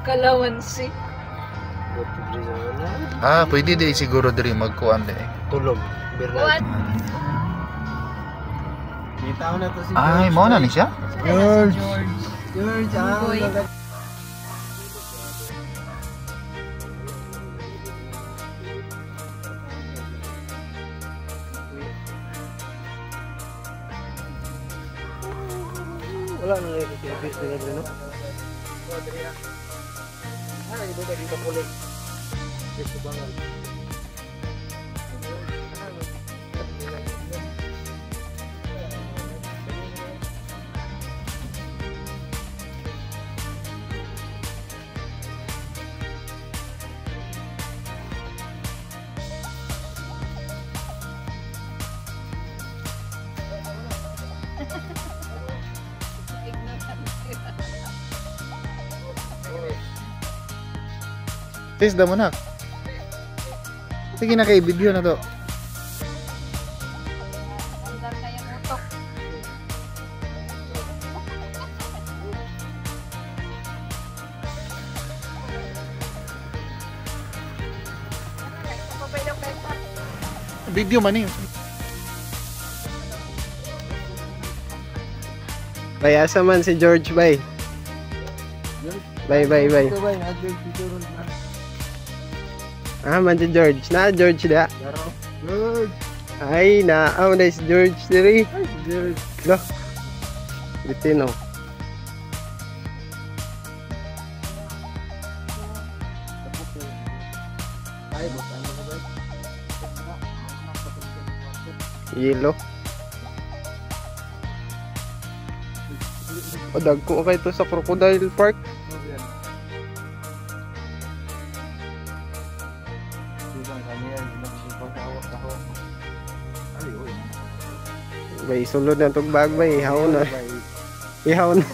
Kalawansi. Ah, pwede di siguro diri magkuan di. Tulog. Kuan. Kita na to si Ay, mao na ni siya? George. George, Boy. Wala na lang yung service nila, no? Ah, iba ka dito kulit. Dito bangal. Tis da mo na. Sige na kay video na to. Andar kayang utok. Video man ni. Bay, asa man si George, bay? Bay, bay, bay. Ah, man si George. Na, George da. George. Ay, na. Oh, na si George diri. George. Lo. Bitin, oh. Yelo. O, dagko kay to sa Crocodile Park. Bay, sulod na tog bag, bay. Ihaw na. Ihaw na.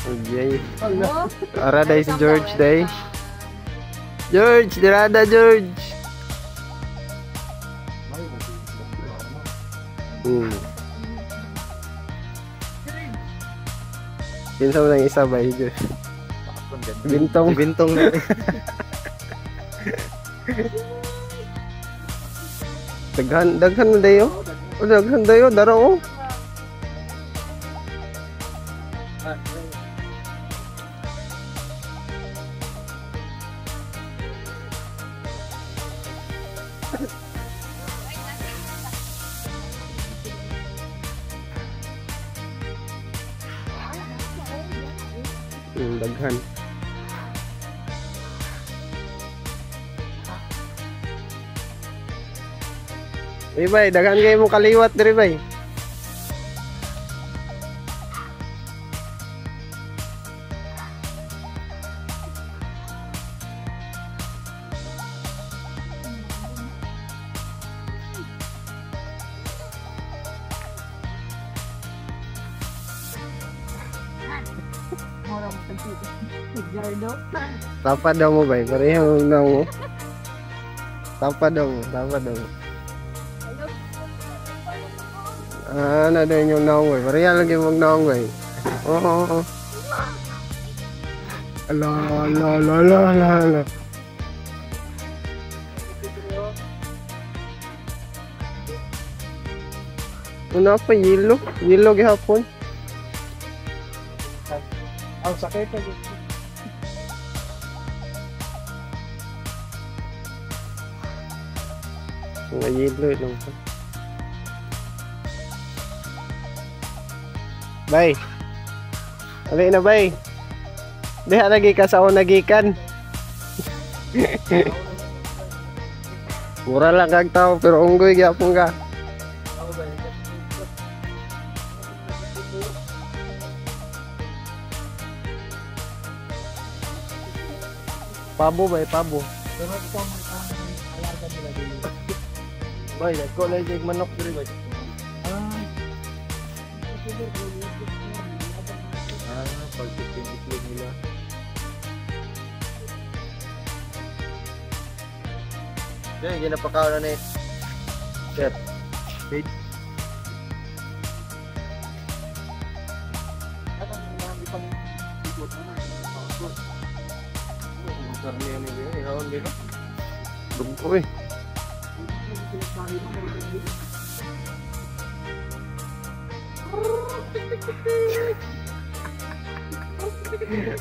Okay. Ara day si George day. George, dirada George. Kinsa man ang isa ba, George? Bintong. Bintong na. Daghan, daghan man dayo. O daghan dayo, dara oh. Daghan. Uy, bay, daghan kayo mo kaliwat diri, bay. Tapa daw mo, bay. Pareho daw mo. Tapa daw mo. Tapa daw mo. Ah, na daw yung naong, bay. Pareho lagi mong naong, bay. Oo, oo, oo. Ala, ala, ala, ala, ala, ala. Una pa, yelo. Yelo gihapon. Ang sakit na. Mga yelo lang pa. Bay. Ali na, bay. Diha lagi ka sa una gikan. Mura lang kag tao pero unggoy gyapon ka. Pabo bay, pabo. Pero ito ang alaga nila dito. Bay, dagko lang yung manok diri, bay. Ah, pagtitin itlog nila. Kaya ginapakaw na ni. Sir. Wait. Dugo eh.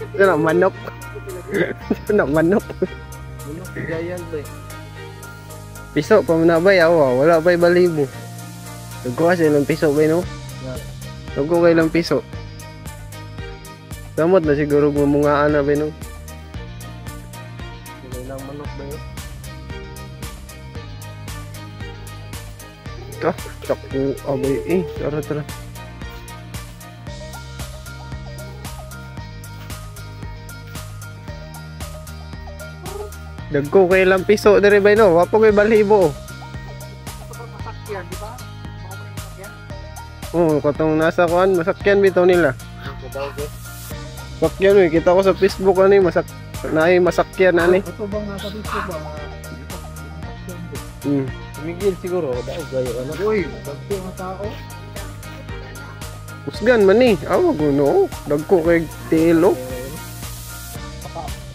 Ito na manok. Ito na manok. Manok giant ba eh. Piso pa man na bay awa, wala bay balibo. Dugo kasi ilang piso bay no? Dugo kay ilang piso. Samot na siguro gumungaan na bay no? Ilang manok ba yun? Ito, taku abay eh. Tara tara. Dagko kay ilang piso diri bay no? Wa pa koy balibo. Masakyan, di ba? Oo, katong nasa kuan, masakyan bitaw nila. Masakyan eh, kita ko sa Facebook ani masak naay masakyan ani. Ito bang nasa Facebook ba? Hmm. Tumigil siguro, daog kayo ano. Uy, dagko nga tao. Usgan man ni. Awa guno. Dagko kay tiil oh.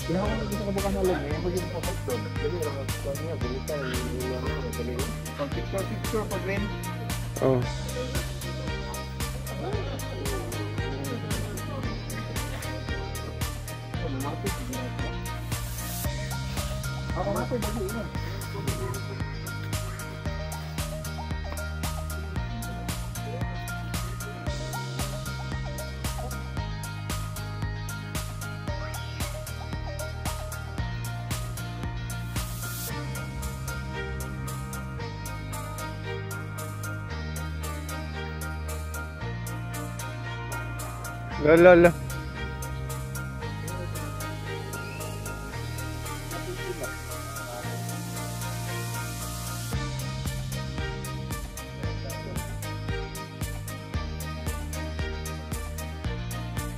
Kaya ako naging sa kabukan na lang, eh, maging papak doon. Dali lang, kuwan niya, bulita, dali. Pag picture, picture, pag rin. Oh. Ako nga po, bago yun. La la la.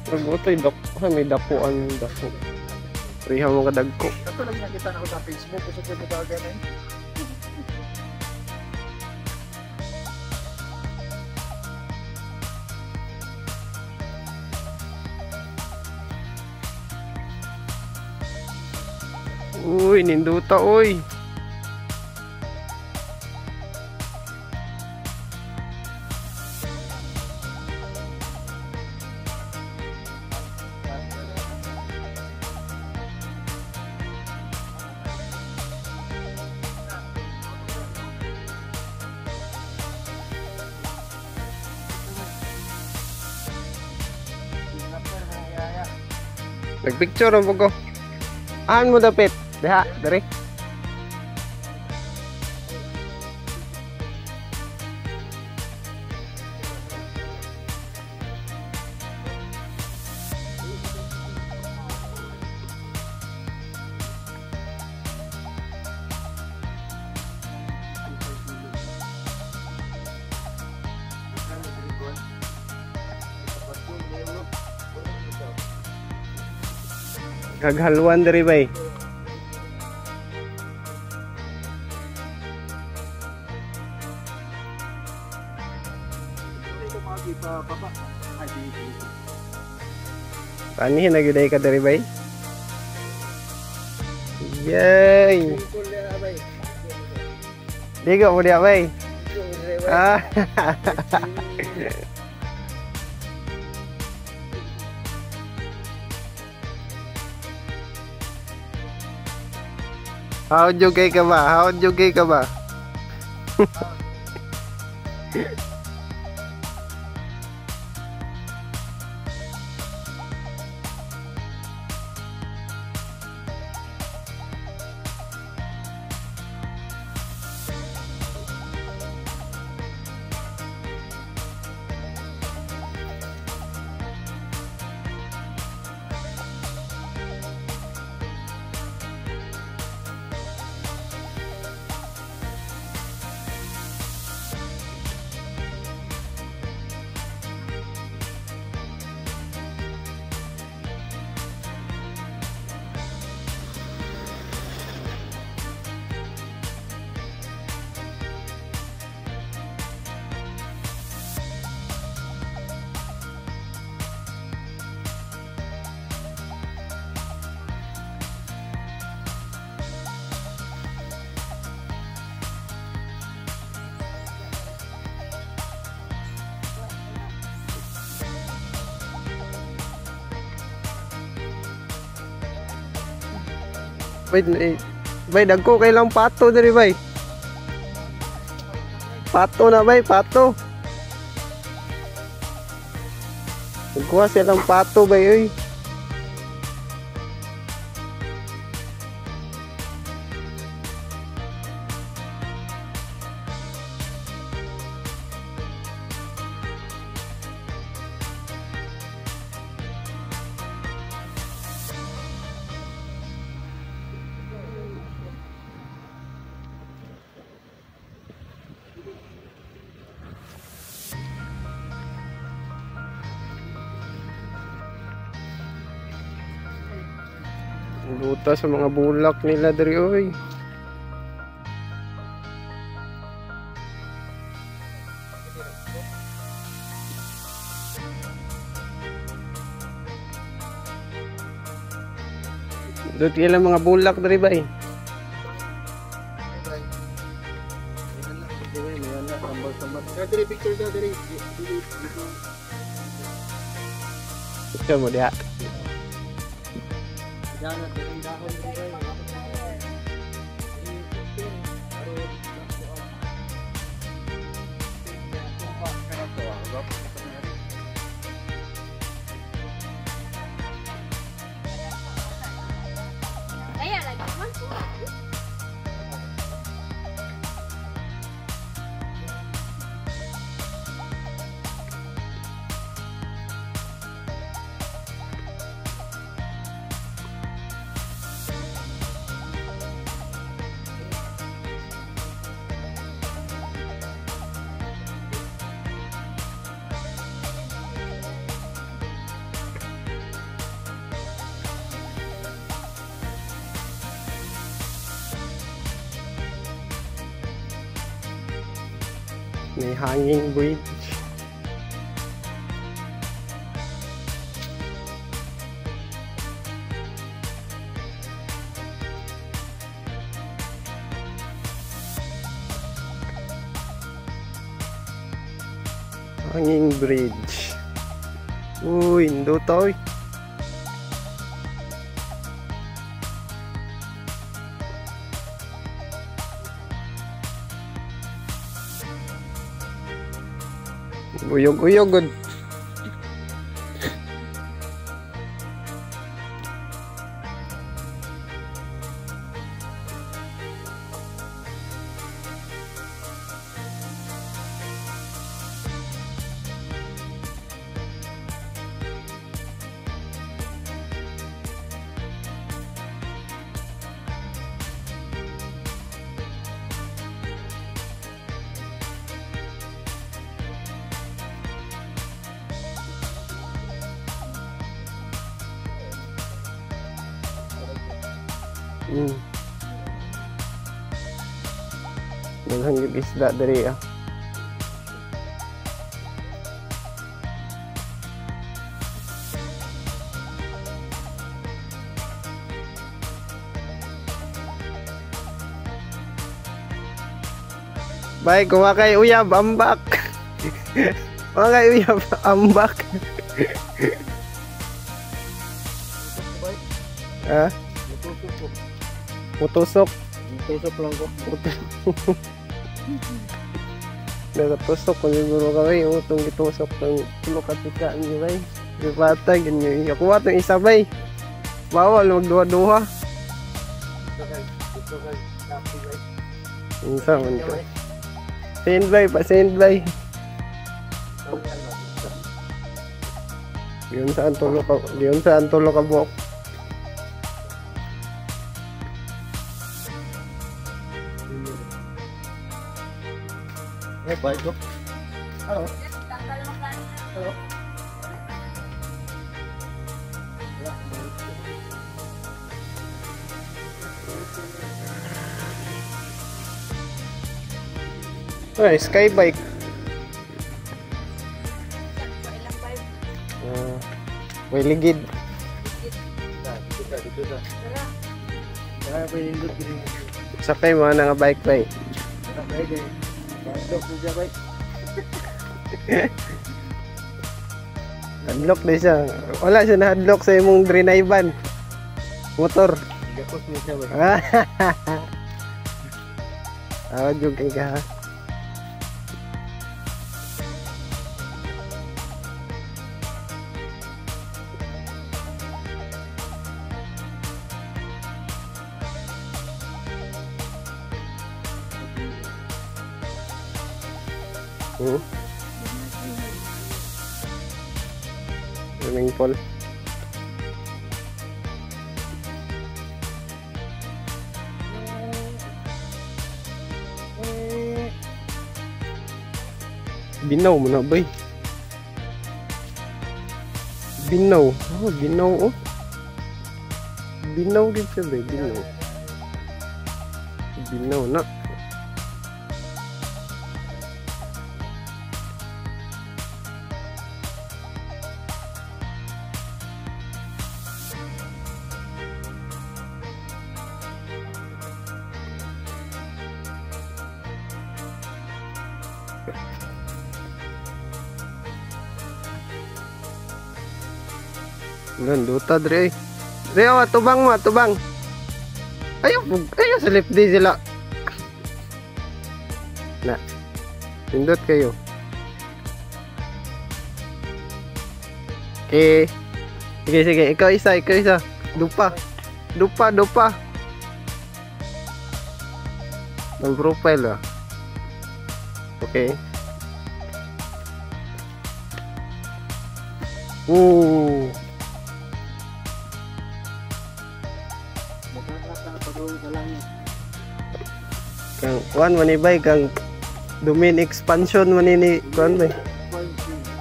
Nagbutoy dako, may dakuan dako. Priha mo kadagko. Ito lang nakita na ko sa Facebook, gusto ko yung bagay. Uy, ninduta uy. Nagpicture ang ko. Aan mo dapit? Diha, diri. Kaghalwan diri bay. Panihin na gyud ka diri bay. Yay! Digo mo diya bay. Ah. How jugay ka ba? How jugay ka ba? Bay, bay dagko kay lang pato diri bay. Pato na bay, pato. Nagkuha silang pato bay oy. Buta sa mga bulak nila diri oy. Dot ilang mga bulak diri bay. Diri picture ka diri. Picture mo diha. Kaya lagi man. May hanging bridge. Hanging bridge. Uy, indota oy. Uyog-uyog gud. Daghang yung isda diri ah. Bay, kuha kay uyab, ambak. Kuha kay uyab, ambak. Ha? Mutusok. Mutusok lang ko. Nakatusok ko siguro kami. Utong gitusok ng tulok at ika niyo bay. Gipatay ganyan. Kuha itong isa bay. Bawal magduha-duha. Unsa man ko. Send bay, pa send bay. Yun saan tulok ka, yun saan tulok ka buok. Eh, bike ko. Ano? Ano? Ay, sky bike. May ligid. Sakay mo na nga bike bay. Hadlock di siya. Wala siya na hadlock sa imong drinayban. Motor. Gapos niya siya ba? Ah, jug kay ka. Swimming pool. Binaw mo na bay. Binaw. Oh, binaw oh. Binaw gid siya bay, binaw. Binaw na. Duta dre. Dre awa tubang mo, tubang. Ayo, ayo sa left day sila. Na. Pindot kayo. Okay. Sige, sige, ikaw isa, ikaw isa. Dupa. Dupa, dupa. Ang profile ah. Okay. Ooh. Kang kuan man ni bay kang domain expansion man ni kuan bay.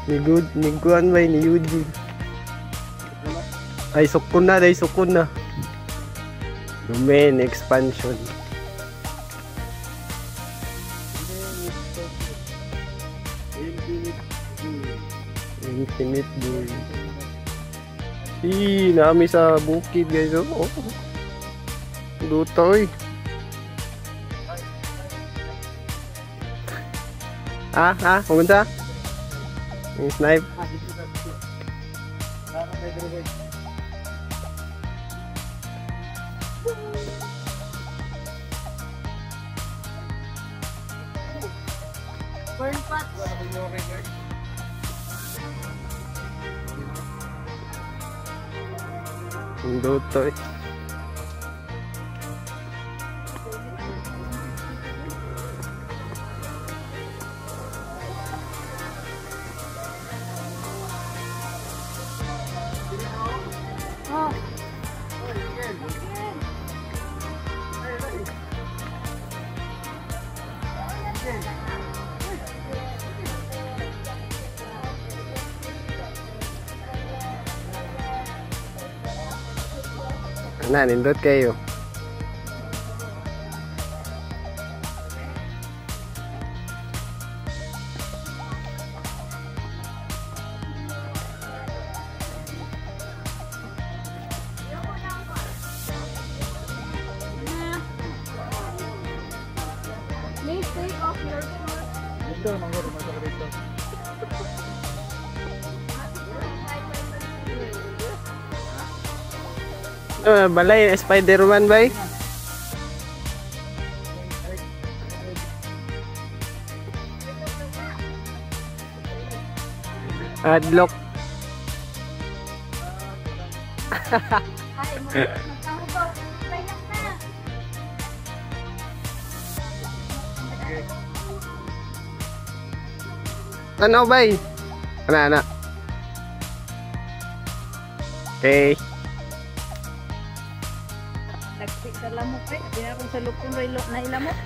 Ni good ni kuan bay ni Eugene. Ay sukon na day sukon na. Domain expansion. Infinite domain. Si nami sa bukid guys oh. Duta oy. Ah, ah, pumunta? Yung snipe. Burn pots. Ang duta eh. Oh. Ana, nindot kayo. Please take off your shoes. Dito, manggoro, masaka dito. Balay, Spider-Man bay? Adlock. Ay, magkahubaw. Payak na. Ano bay? Ana, ana. Okay. Tagpi sa lamok eh. Pinakong sa lukong ro na ilamok.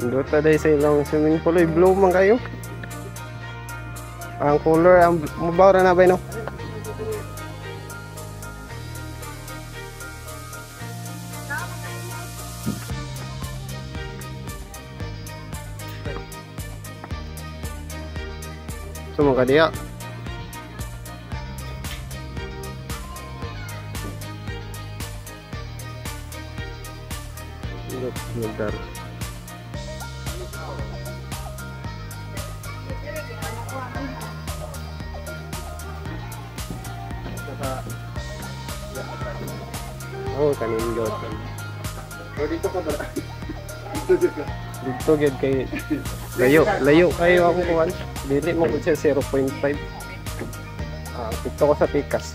Duta day sa ilang swimming pool. Ay, blue man kayo. Ang color, ang mabaw na bay no? Sumang ka diya. Lugar. Sa Oh, kanindot. O dito ka ba? Dito dito ka. Dito gyud kay layo, layo kayo ako kuan. Dili mo gud siya 0.5. Ah, dito ko sa tikas.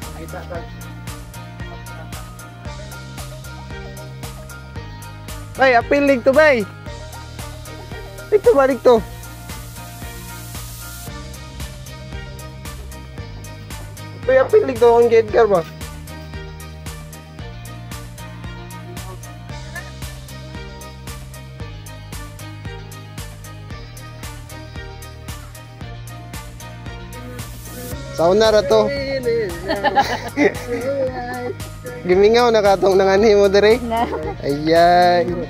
Bay, apilig to bay. Dito balik to. Bay, apilig to akong Edgar ba? Sauna ra to. Gimingaw na katong nanganhi mo dire. Ayan.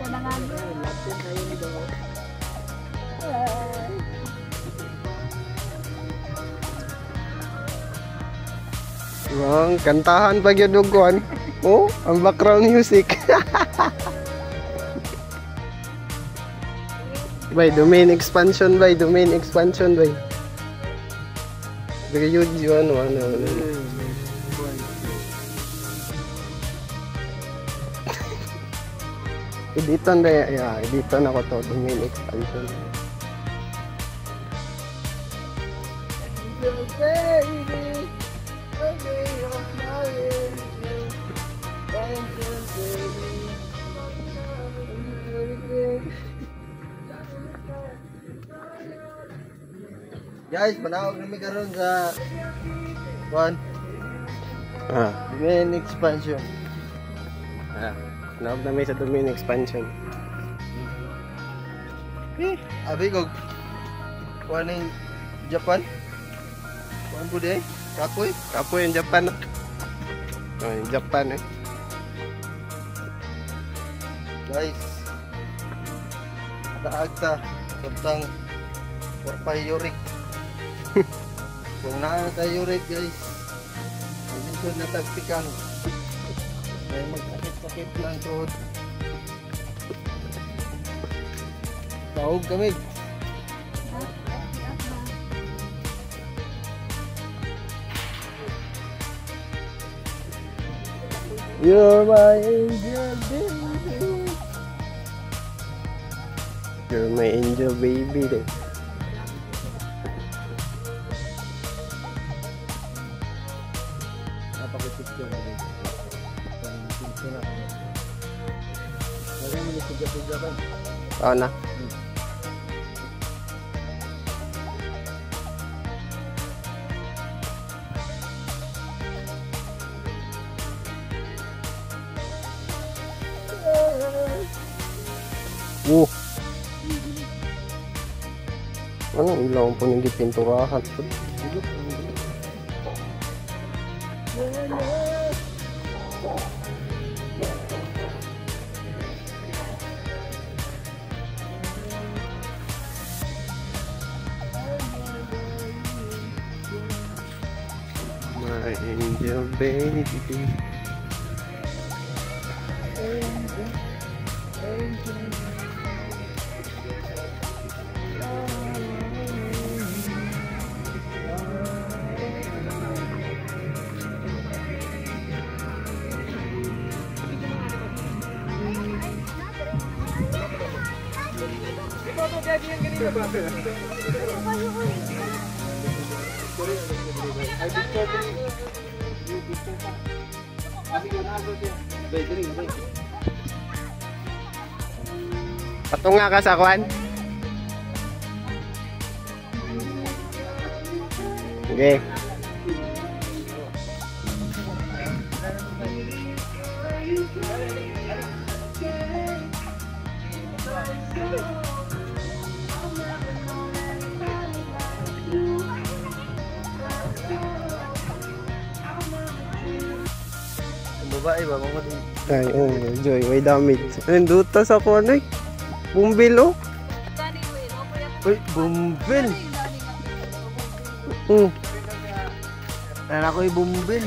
Wang kantahan pa gyud og kuan. Oh, ang background music. Bay, domain expansion bay, domain expansion bay. Very huge yun, ano, ano, ano. Editon na, yeah, editon ako to, domain expansion. Guys, manawag kami karon sa one domain expansion. Manawag na sa domain expansion. Abi ko kuan ning Japan. Kuan po di? Kapoy? Kapoy yung Japan. Oh, yung Japan eh. Guys, taag ta samtang wa pa yurik. Kung naa tayo yurik guys, dito na tagpikan. May magsakit-sakit lang tuhod. Tawag kami. You're my angel baby. You're my angel baby eh. Napakipicture na rin. Picture na kami. Lagyan mo ni Pugya-Pugya ka. Oo na. Oh. Anong ilaw po nang gipinturahan? My angel baby. Patunga ka sa kwan? Okay. Babae ba? Mga Ay, oh, Joy, may damage. Ayun, duta sa kwan eh. Bumbil oh. Uy, bumbil! Nana ko'y bumbil.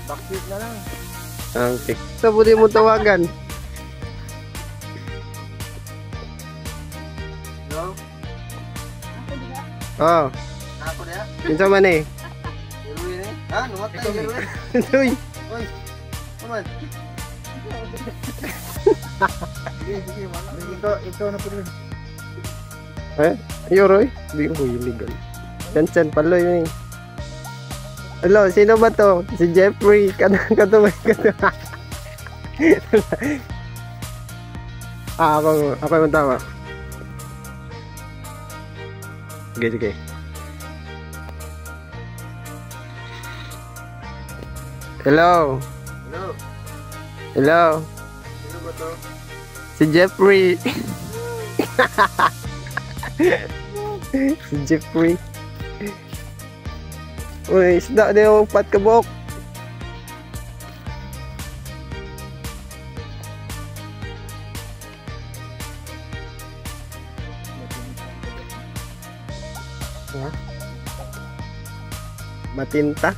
Backseat na lang. Okay. Sa pwede mo tawagan. No? Oh. Ako na? Kinsa man eh? Iruin eh? Ha, numatay. Uy. Oy. Come on. Sige, wala. Ikaw na po rin. Eh, Yoroy, di ko illegal. Chan paloy yun eh. Hello, sino ba to? Si Jeffrey. Kato. Ah, ako yung tama. Sige. Hello. Hello. Hello. Sino ba to? Si Jeffrey. Si Jeffrey. Uy, isda na yung pat kabok. Ha? Matinta.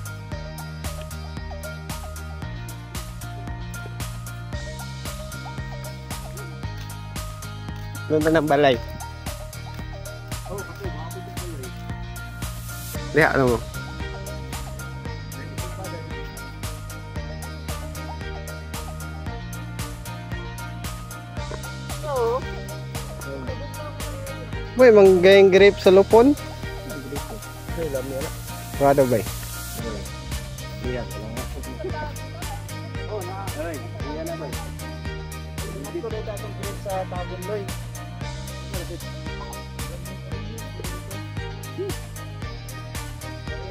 Doon na ng balay. Oh, kasi mga balay. Lihat ano mo. Oo. May manggayang grape sa lupon. Wado ba? Iyan, oh, na. Ay, iyan na ba? Hindi ko dito atong grape sa tabon loy.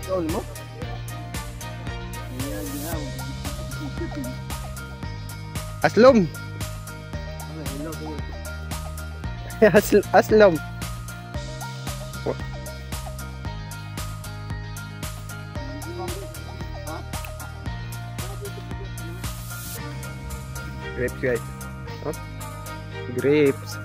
Ikaw mo? Aslom. Aslom. Grapes, guys. Oh. Grapes.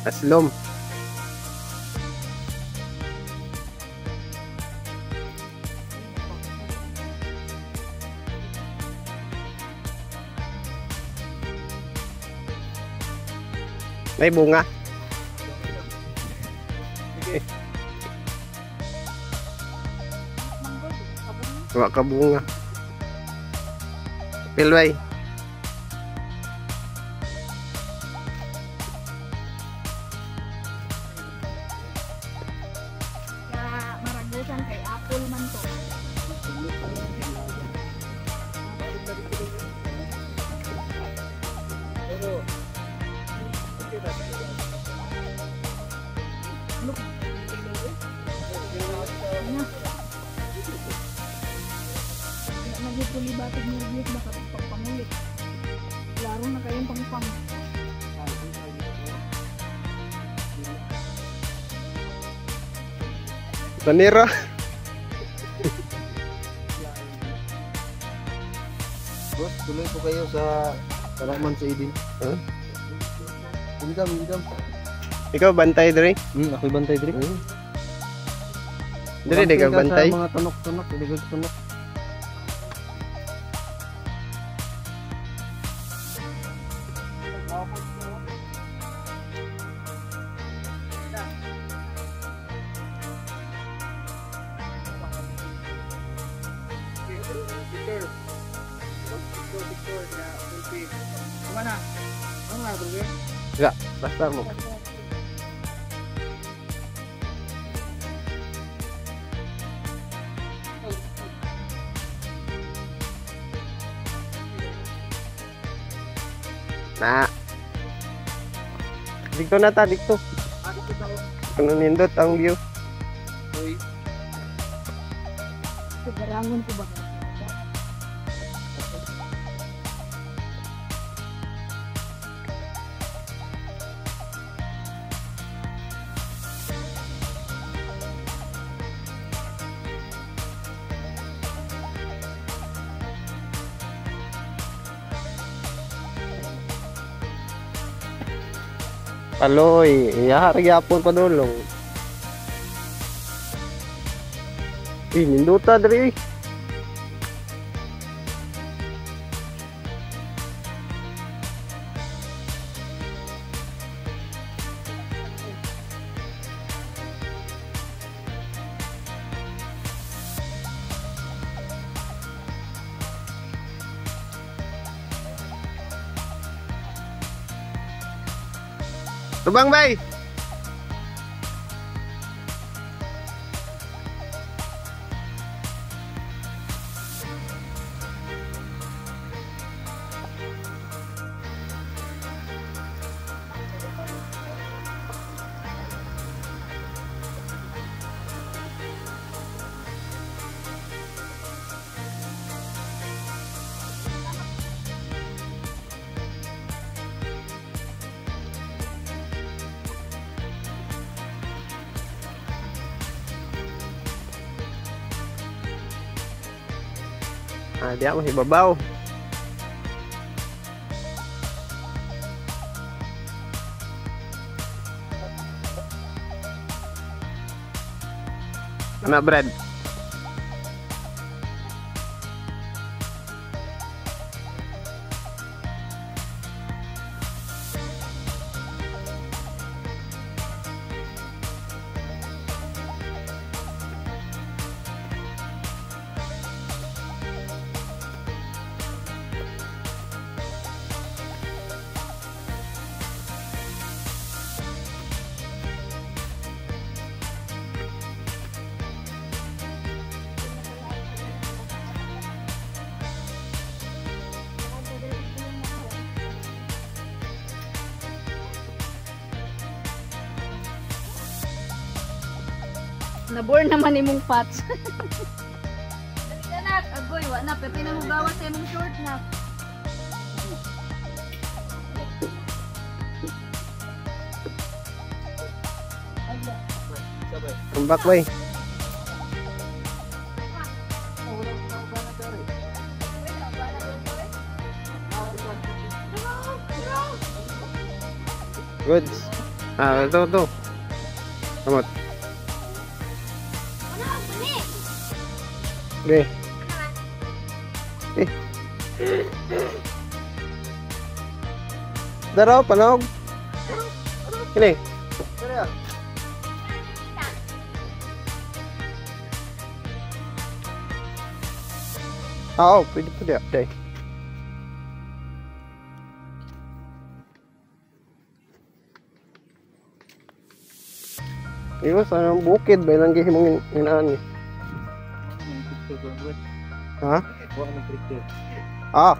Aslom. May bunga. Wa ka bunga. Pilway. Sa Maragusan kay Apple man to. Look. Nagpulibatig nervyos baka pagpangulit. Laro na kayong pangpang. Tanira. Boss, tuloy po kayo sa Karaman sa Idin. Huh? Welcome, welcome. Ikaw bantay dre? Ako'y bantay dre. Dre di ka bantay. Sa mga tanok-tanok, hindi ka tanok. Ya, basta mo. Nah. Dito na ta, dito. Ano nindot ang view. Garangon ko ba? Paloy, iya gyapon padulong. Uy, nindota diri. Tubang bay. Ah, di ako hibabaw. Anak bread. Nabor naman imong pots. Dali anak, agoy wa na pwede na mo gawas sa imong short na. Come back bay. Goods. Ah, ito, ito. Kamot. Okay. Eh. Daraw, panog. Kini. Oo, pwede po diya. Day. Iyo, sa bukid ba ilang gihimong inaan ni? Ha? Ah.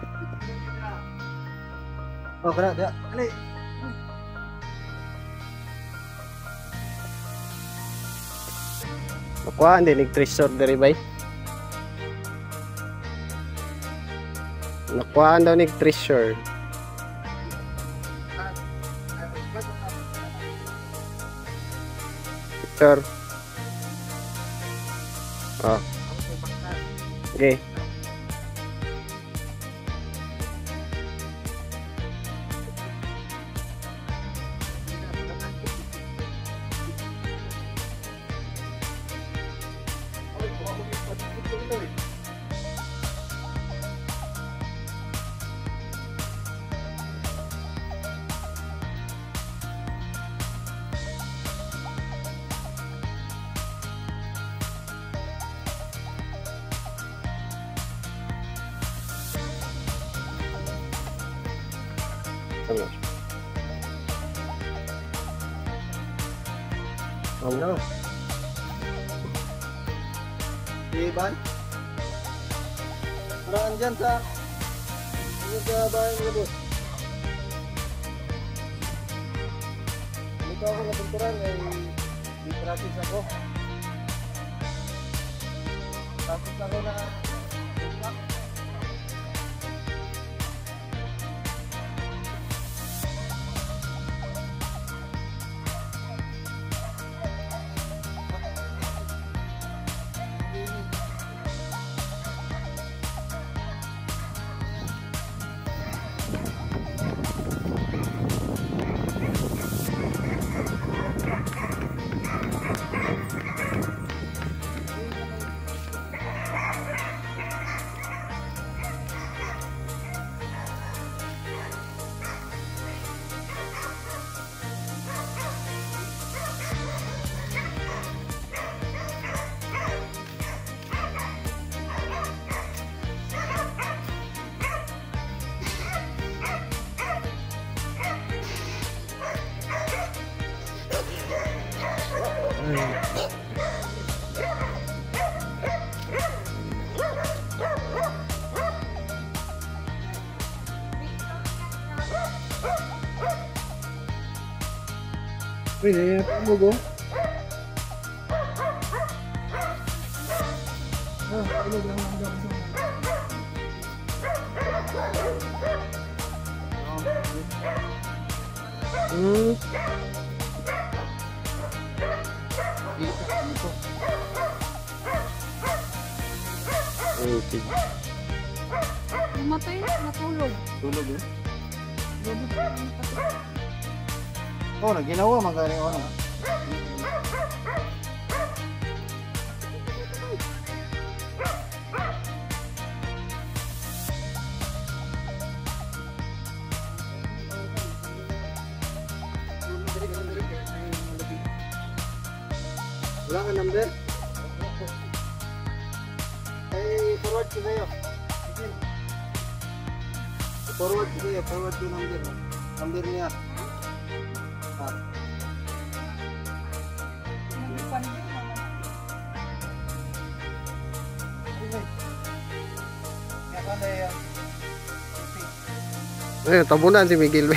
Oh, kana dia. Ali. Nakuha hindi nig treasure diri bay. Nakuha daw nig treasure. Picture. Oh. Okay. Ano? Iban? Parang andyan sa bahay mga boss. Dito ako napunturan ay di practice ako. Tapos ako na Uy, nahihirap mo go. Okay. Namatay na, natulog. Tulog eh. Oh, naginawa man gani ano. Wala ka number? Ay, forward ko sa'yo. Forward ko sa'yo, forward ko number. Number niya. Ah. Ayun, tabunan si Miguel.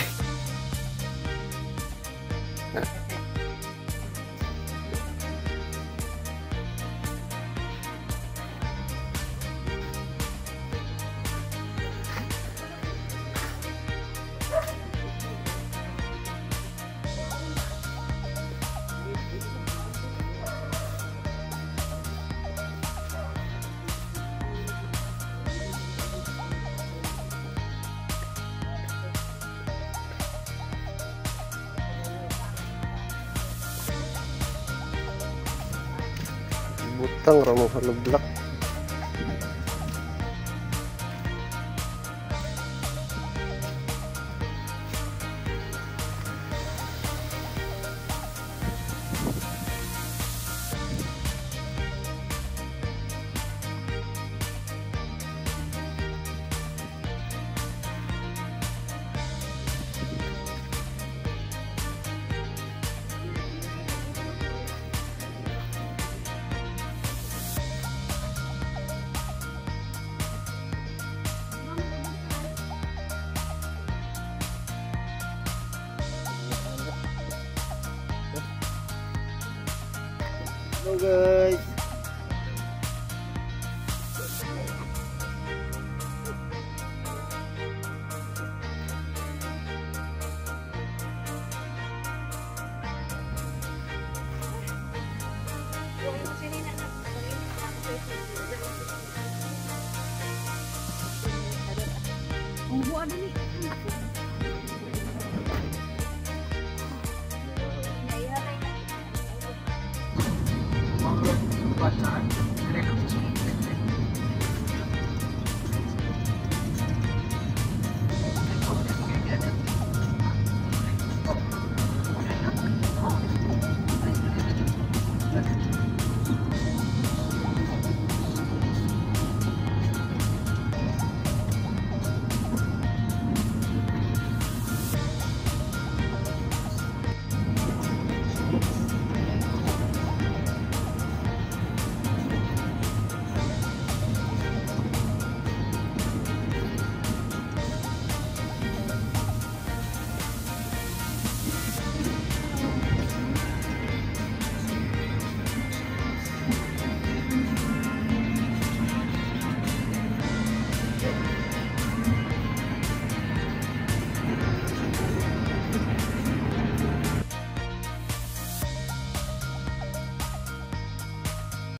Butang ra mo halublak. Hello guys.